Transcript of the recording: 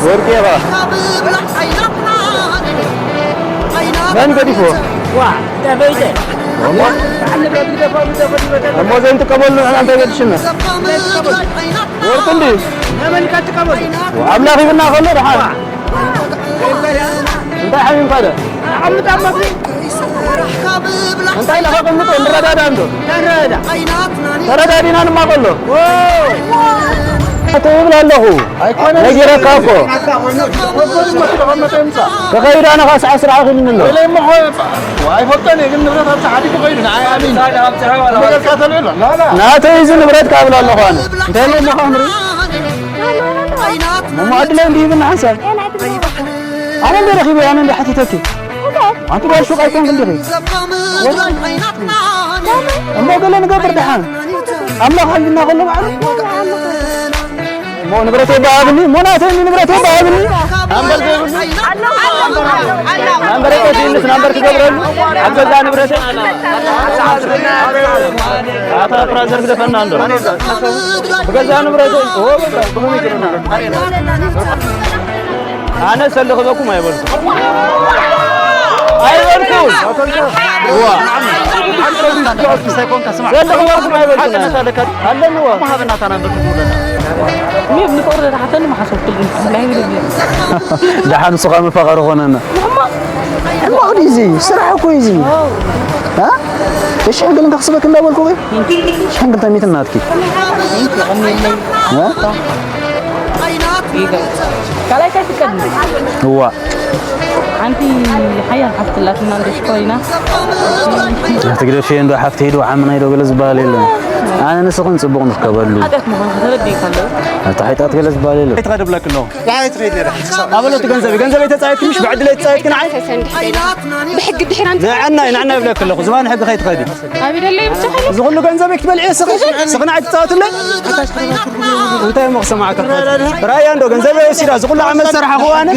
ወርቂ ኢኻ። መን ገዲፎ? እሞ ዘይንጥቀመሉ ንሕና እንታይ ገድሽና? ወርቂ እንድዩ። ኣምላኽ ሂብና ከሎ ደሓን። እንታይ ሓሚምካ ዶ? እንታይ ኢልካ ቀምጦ? ንረዳዳ እንዶ። ተረዳዲና ንማቐሎ። ትብል ኣለኹ። ነጊረካ እኮ። ክኸይድ ኣነ ኸዓ ሰዓት ስራሕ ኣኺሉኒ ኣሎ። ኣይፈልጦን እየ፣ ግን ንብረት ኣብቲ ሓዲጉ ከይዱ፣ ንዓይ ኣሚን። ናተይ እዚ ንብረት ካብ እብላ ኣለኹ ኣነ። እንታይ ኢሎሞ ኸዓ ንርኢ? እሞ ዕድለይ እንዲሂብኒ ሓንሳብ። ኣነ እንደ ረኺበ፣ ኣነ እንደ ሓቲተኪ። ኣንቲ ጓል ሹቕ ኣይኮንክን ዲኺ? እሞ ገለ ንገብር ደሓን። ኣምላኽ ሃልዩና ከሎ ባዕሉ። እሞ ንብረተይ በሃብኒ፣ እሞ ናተይ ንብረተይ በሃብኒ። ኣምበር ዘይብሉ? ኣምበር ኣይኮንስ፣ ኣምበር ክገብረሉ? ኣብ ገዛ ንብረተይ? ኣታ ብራዘር ግደፈና እንዶ። ብገዛ ንብረተይ? ኦ፣ በቃ፣ ብኸመይ ገይርና? ኣነ ሰልኽበኩም ኣይበልኩም። ኣይበልኩም። ዋ። ሰልኽበኩም ኣይበልኩም። ኣለንዎ። ደሓን ንሱ ኸዓ መፋቐሪ ኾነና። ሕማቕ ድዩ እዚ? ስራሕ እኮ እዩ እዚ። እ? ሽሕን ገለን ከኽስበክ እንዳበልኩ ወይ? ሽሕን ክልተ ሚእትን ናትኪ። እ? ካልኣይ እንታይ ትቀድሚ? እዋ። ሓንቲ ሓያል ሓፍቲ ኣላትና እንዶ ሽኮሪና። ትግደፍዮ እንዶ ሓፍቲ ሂዶ ዓምና ኢዶ ገለ ዝበሃል የለን። ኣነ ንስኽን ጽቡቕ ንርከበሉ። ሓጢኣት ምዃኑ ከተረድእ ከሎ። ኣታ ሓጢኣት ገለ ዝበሃል የለን። ኣይትኸድ ብለክ ኣለኹ። ኣበሎ እቲ ገንዘብ፣ ገንዘብ ኣይተጻየትኪ ምሽ ብዕድል ኣይተጻየትኪ ንዓይ? ብሕጊ ድሕራን ንዓና፣ ንዓና ይብለክ ኣለኹ። ዝባን ሕጊ ከይትኸዲ። ኣብ ኢደለይ ብቻ ኸይደ። እዚ ኩሉ ገንዘብ ክትበልዒ ስኺ፣ ስኺ ንዓይ ትጻወትለይ? እንታይ እሞ ክሰማዓካ? ራያ እንዶ ገንዘብ ወሲዳ፣ እዚ ኩሉ ዓመት ሰራሕኹ ኣነ?